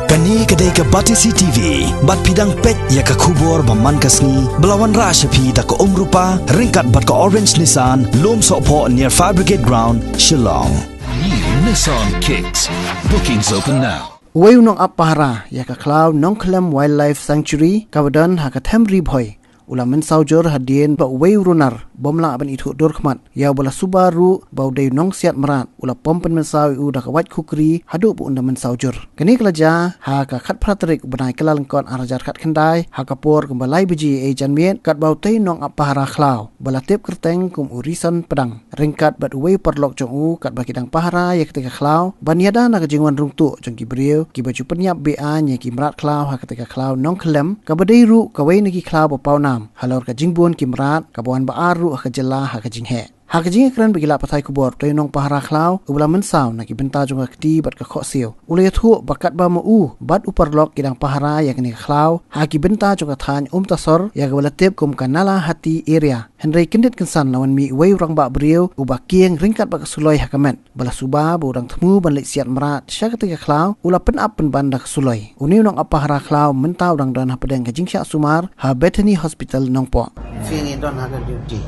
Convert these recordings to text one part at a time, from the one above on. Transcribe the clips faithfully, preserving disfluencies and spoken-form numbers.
Kane ka dei ka Batesi T V, bad phi dang peit ïa ka khubor ba man ka sngi, ba la wanrah sha phi da ka Umrupa, ryngkat bad ka Orange Nissan, Lumsohphoh near Fire Brigade Ground, Shillong. New Nissan Kicks. Bookings open now. Uwei u nongap pahara ïa ka khlaw Nongkhlem Wildlife Sanctuary, kaba don ha ka them Ri Bhoi, u la mynsaw jur hadien ba uwei u runar bym lah ban ithuh dur khmat ïa uba la suba ruh ba u dei u nongsiat mrad, u la pom pynmynsaw ïa u da ka wait khukri haduh ba un da mynsaw jur. Kane ka la jia ha ka khatphra tarik u bnai Kyllalyngkot arhajar khatkhyndai, ha ka por kumba lai baje ei janmiet, katba utei u nongap pahara khlaw ba la tip kyrteng kum u Rison Pdang, ryngkat bad uwei u paralok jong u, katba ki dang pahara ïa katei ka khlaw, ban ïada na ka jingwan rung tuh jong ki briew kiba ju pynïap be-aiñ ïa ki mrad khlaw ha katei ka khlaw Nongkhlem, kaba dei ruh kawei na ki khlaw ba pawnam halor ka jingbun ki mrad, kaba wan ba ar ruh ha ka jylla ha ka jingheh. Ha ka jingïakren bad ki lad pathai khubor, utei u nongpahara khlaw uba la mynsaw na ki bynta jong ka kti bad ka khohsiew, u la ïathuh ba katba ma u bad u paralok ki dang pahara ïa kane ka khlaw ha ki bynta jong ka thaiñ Umtasor, ïa kaba la tip kum ka Nalahati area, hynrei kyndit kynsan la wan mih uwei u rangbah briew uba kieng ryngkat bad ka suloi ha ka met, ba la suba ba u dang thmu ban leit siat mrad sha katei ka khlaw, u la pynap pynban da ka suloi. Une u nongap pahara khlaw mynta u dang don hapdeng ka jingshah sumar ha Bethany Hospital Nongpoh. Phi ngi don ha ka duty.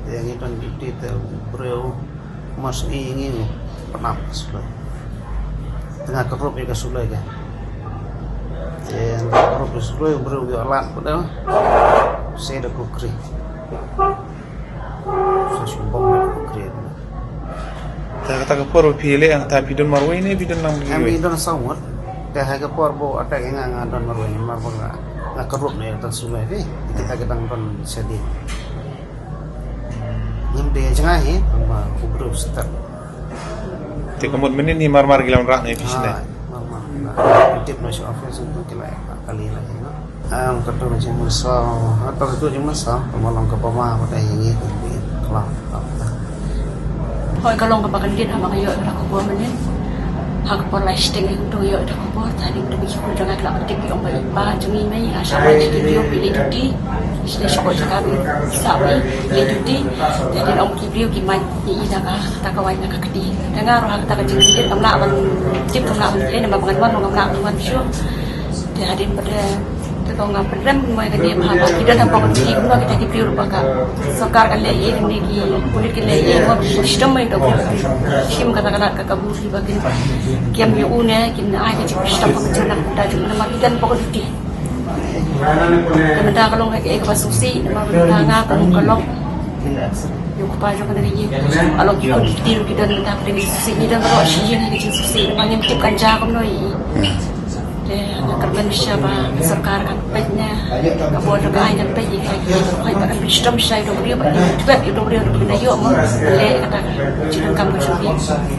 Te ngi don duty te briew mas ngi ngi pynap ka suloi. Te nga ka rup ïa ka suloi ka. Te nga ka rup ïa ka suloi, briew ïa lat pdeng. Sei da kukri. Sa shu bom da kukri. Te kata ka por ba phi leh, kata phi don marwei ne phi don lang? Em, phi don saw ngut. Te ha ka por ba attack nga, nga don marwei, mar ba nga, nga ka rup ne kata suloi phi. Kita ka dang don sedi. Ngim dei jngai hi, ma u briew step. Te ka mut mynnin hi mar mar ki la wanrah ne phi shane? Ah, mar mar. Tip na sha office tu ki la kali la hi, no? Em, ka tu ka jingmynsaw, ha, tu ka tu jingmynsaw, ka ma long ka ba ma ba dei ngi ka bi klam. Hoi, ka long kaba kyndit haba nga ïoh ïa ka khubor mynnin. Ha ka por lai shiteng ngi kumto ïoh ïa ka khubor, ta dei ba dei ki khun jong nga ki la pyntip ki ong ba i pa jong ngi mei, ha sha wan ki briew ki leit duty. Shiteng shipor jaka ba i sah ba i leit duty. Ta dei ong ki briew ki mait ïa i da ka, da ka wait na ka kti. Te nga ruh ha kata ka jingkyndit ngam lah ban tip, ngam lah ban plie, namar ba ngan wan, ngam lah ban wan shuh. Te hadien pat te, te to nga pynrem mo ïa kane ba haba ki don hapoh ka duty kumno kita ki briew ruh ba ka sorkar kan leh ïa kane, ki pulit kan leh ïa, mo ki shitom mo ïa ka briew. Shim kata ka lad ka kabu ki ba kin kiam ïa u ne kin ai ka jingshitom ka jingshah na ka bynta jong u namar ki don hapoh ka duty. Te mynta ka long ka, ka, kaba sngewsih namar mynta nga ka long ka lok. Ïa u kpa jong kane ka ïing. Ka long ki khun ki kti ruh ki don mynta ka dei ka jingsngewsih, ngi don baroh shi ïing ka jingsngewsih namar ngim tip kan jia kumno ïa i. Te nga kyrmen sha ba sorkar kan peit ne ka bor jong ka aiñ kan peit ïa ka, ïa ka, ïa ka, kan peit shitom sha ïa u briew ba ïa u twet ïa u briew ruh ba kin ïoh mo leh kata ka jingdonkam ka jong i.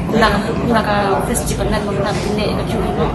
Kumno ka, kumno ka office jingpynlong mo kumno ka leh ka jong i mo.